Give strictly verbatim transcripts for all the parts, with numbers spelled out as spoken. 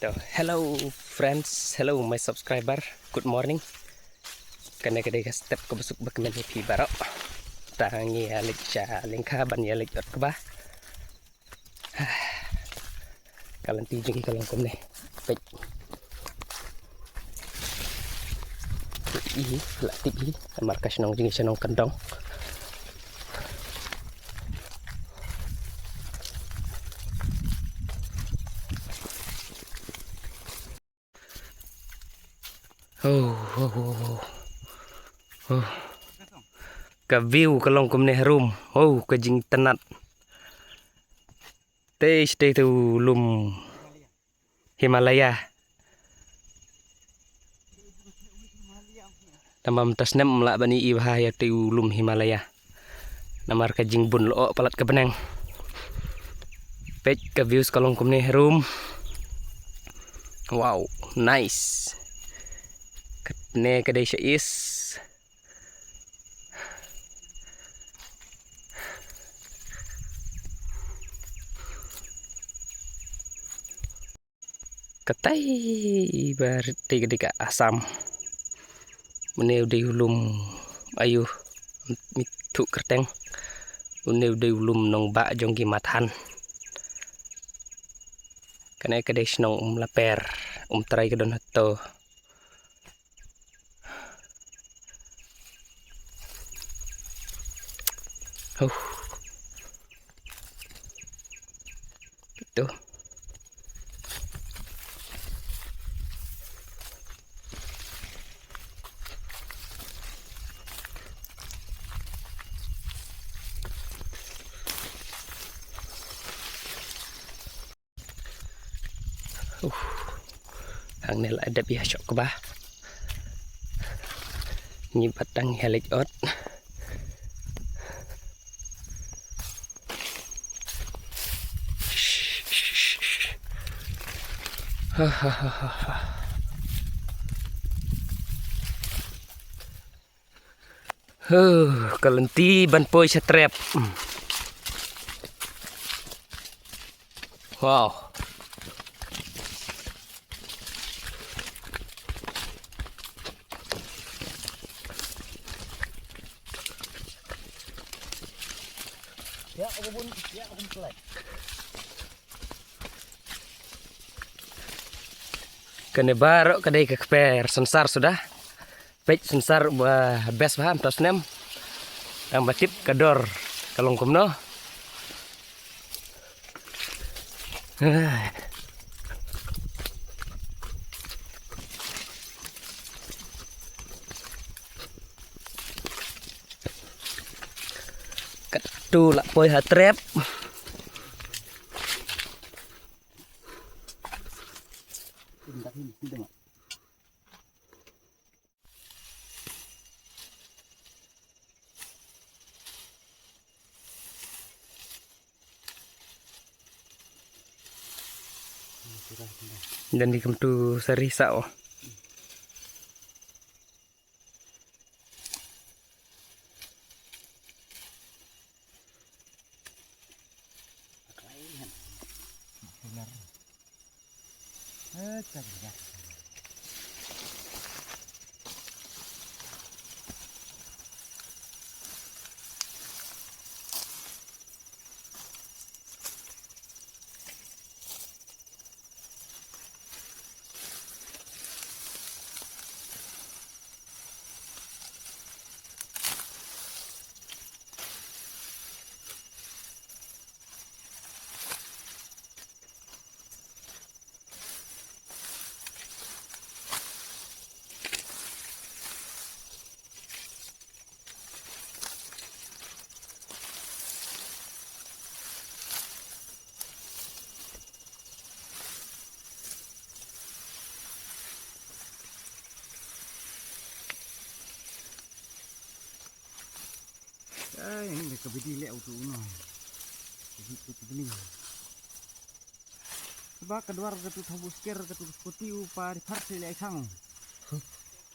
To, hello friends, hello my subscriber. Good morning. Kane ka dei ka step kaba suk ba kmen ïa phi baroh. Tang ïa leit sha lyngkha ban ïa leit ot kba. Ka lynti jong ngi ka long kumne. Peit. Ih, la tip hi. Namar ka shnong jong ngi shnong kyndong. Oh, oh, oh, oh. Oh. Ka view ka long kumne harum. Oh, ka jingtynnat. Te shatei te u lum Himalaya. Namar mynta snem ym lah ban ïohi bha ïa te u lum Himalaya. Namar ka jingbun lyoh palat ka bneng. Peit ka views ka long kumne harum. Wow, nice. Kane ka dei sha east. Katai ba ri ka dei ka Assam. Une u dei u lum, ayu, mithuh kyrteng. Une u dei u lum nongbah jong ki Mathan. Kane ka dei shnong Umlaper, Umtrai ka don hato. Huh. Gitu. Uh, hangne la dep ïa shoh kba. Ngi pat dang ïa leit ot. Ha, ha, ha, ha, ha. Huh, ka lynti ban poi sha trep. Wow. Kane baroh ka dei ka kper synsar suda. Peit synsar ba best bha mynta u snem. Tang ba tip ka dor ka long kumno. Ai. Katto la poi ha trep. Dan di kemtu sari sao. Ai, ini ka bidi leh utu uno. Bidi tu bini. Ba ka dwar ka tu thabu sker ka tu koti u pa ri phar se leh khang.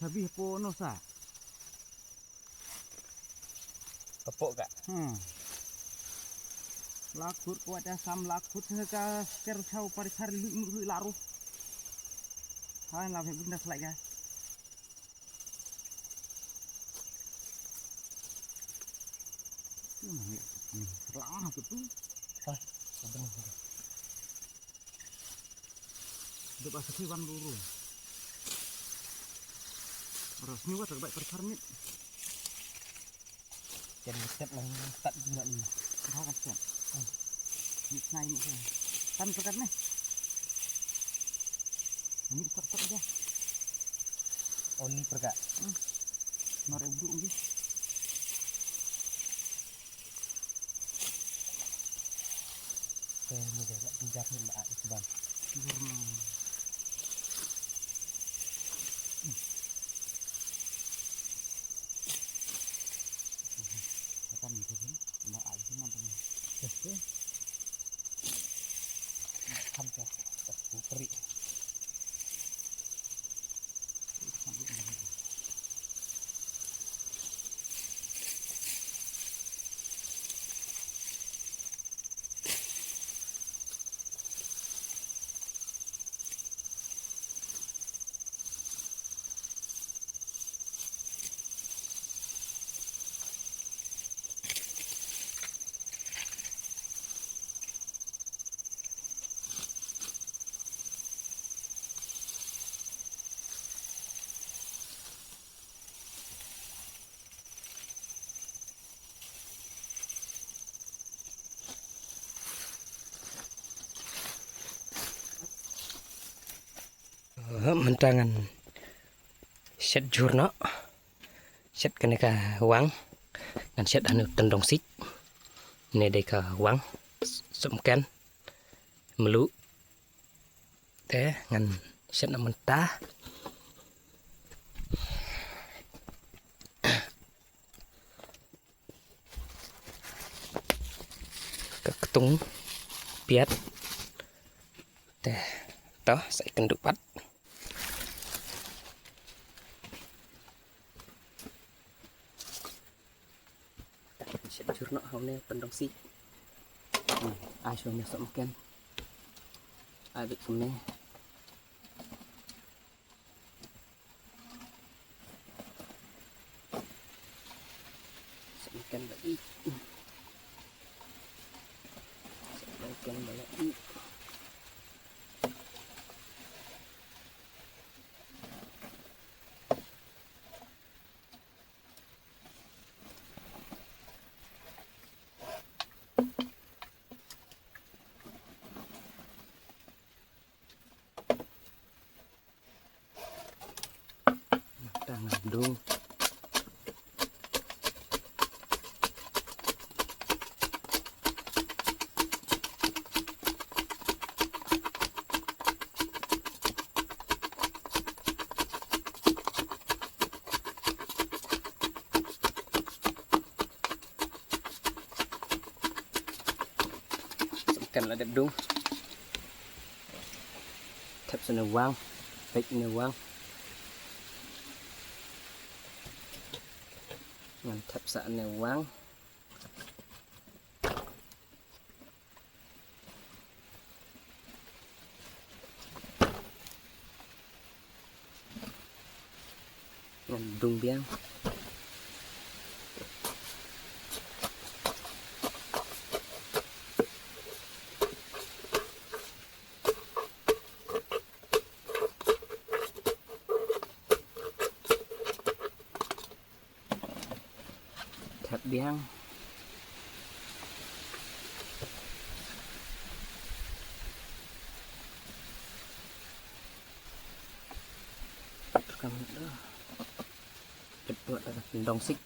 Thabi po no sa. Ka pok ka. Hmm. Lakut kuat ya sam lakut se ka sker chau pa ri phar lui mu lui laru. Hai, la phi bun da khlai ka. Lang ha kutu. Hai, bun. Dep asal wan buru. Ros ni wat terbaik perkar mit. Ken step lang start juga ni. Dah kan step. Ni snai ni. Tan perkat ni. Ni start start aja. Oh, ni perkat. Hmm. Nor udu ni. Te ni deh, nak pinjam ni, Mak, ni, Bang. Jurno. Katan ni, Bang. Nak ai ni, Bang. Oke. Nak kan ke, ke putri. Mynta ngan shet jhur noh. Shet kane ka wang. Ngan shet hanu tyndong sik. Ne dei ka wang. Sumken. Mluh. Te ngan shet na mynta. Ka ktung piat. Te to sa i kynduh pat. Shet jhur noh ha une tyndong sik. Ai shu ne sok mken. Ai bit kumne. Sok mken ba ih. Sok mken ba ih. Tang dung. Kan la dep dung. Thep sa ne wang. Peit ne wang. Ngan thep sa ne wang. Ngan dung biang. Thep biang. Kam dah. Thep buat dah dong sik.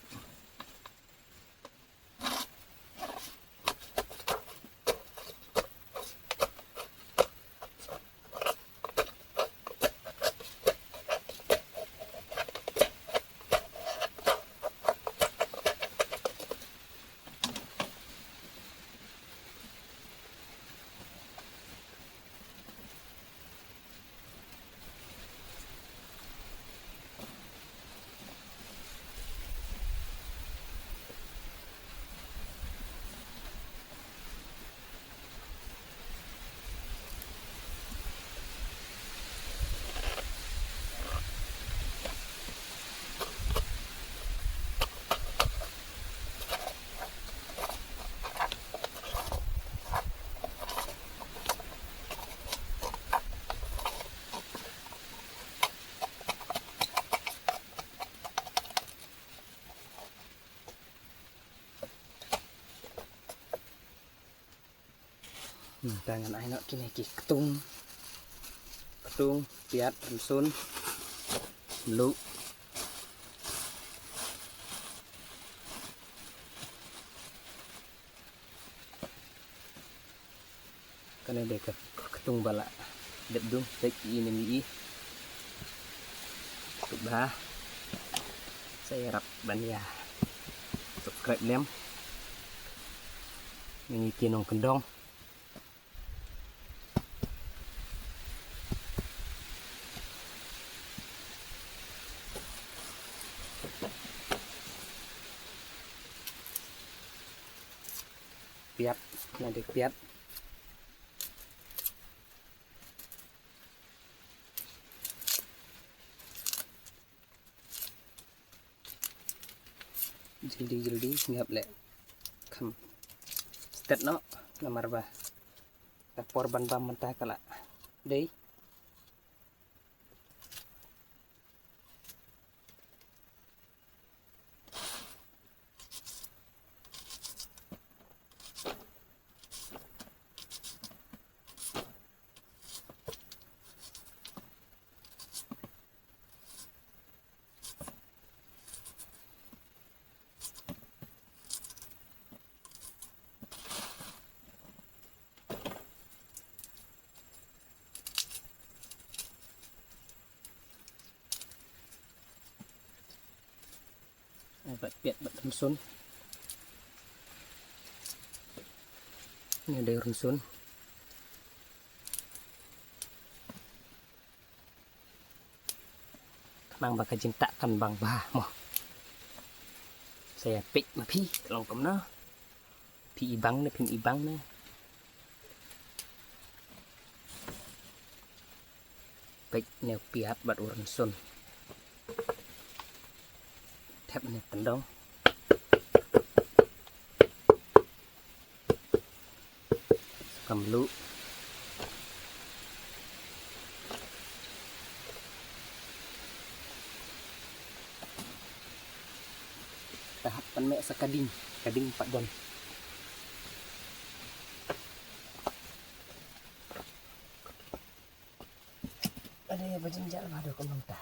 Te ngan ai noh kine ki ktung. Ktung, piat, rynsun, mluh. Kane dei ka ktung ba la dep dung, peit ïa ine i. Kut bha. Sa ïarap ban ïa subscribe lem. Ngi ki nongkyndong. Piat, na dei piat. Jildi jildi ngi hap leh kham stet noh, namar ba ka por ban bam mynta ka la dei. Ai, bad piat bad rynsun. Ine dei rynsun. Khnang ba ka jingtah kan bang bha mo. Sa ïa peit ma phi long kumno. Phi i bang ne, phim i bang ne. Peit ne u piat bad u rynsun. Thep ne kyndong. Sa ka mluh. Te hap pynmih sa ka ding, ka ding pat don. Ade ba jynjar ba dei kumno ta.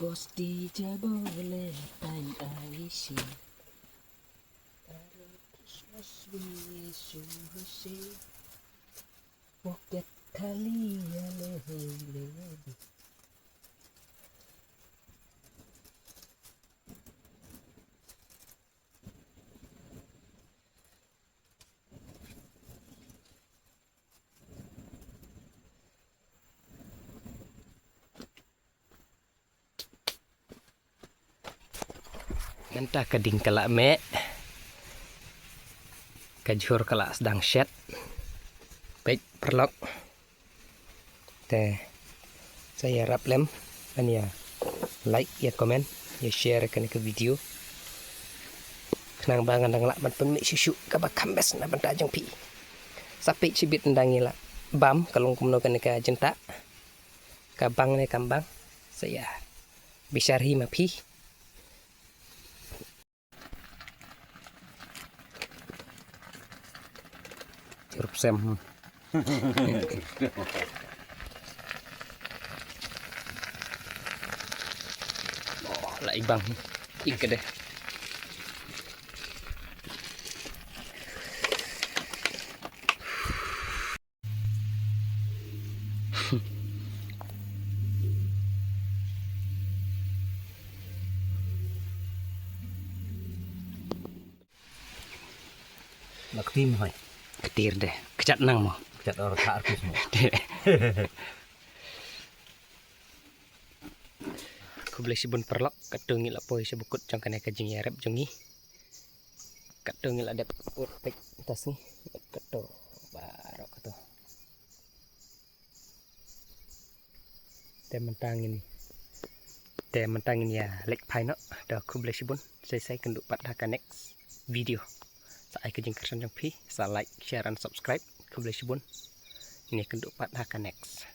Bosti jabo le tain aishi. Christmas wish you say. Pocket khali ale hele. Mynta ka ding ka la meh. Ka jhur ka la sdang shet. Peit paralok. Te sa ïarap lem ban ïa like, ïa comment, ïa share kane ka video. Khnang ba ngan dang lah ban pynmih shuh shuh kaba kham best na bynta jong phi. Sa peit shibit ynda ngi la bam ka long kumno kane ka jyntah. Ka bang ne kam bang. Sa ïa bishar hi ma phi. Rup sem. Oh, la ibang. Ing ka deh. Nak tim hai. Ktir deh. Kejat nang mo. Kejat orang tak artis mo. Khublei shibun paralok, katto ngi la poi sha ba kut jong kane ka jingïarap jong ngi. Katto ngi la dep ut peit tas ngi. Katto. Baroh katto. Te mynta ngin, te mynta ngin ïa leit phai noh. Te khublei shibun. Sa ïa kynduh pat ha ka next video. Sa ai ka jingkyrshan jong phi, sa like, share and subscribe. Khublei shibun. Ngin ïa kynduh pat ha ka next.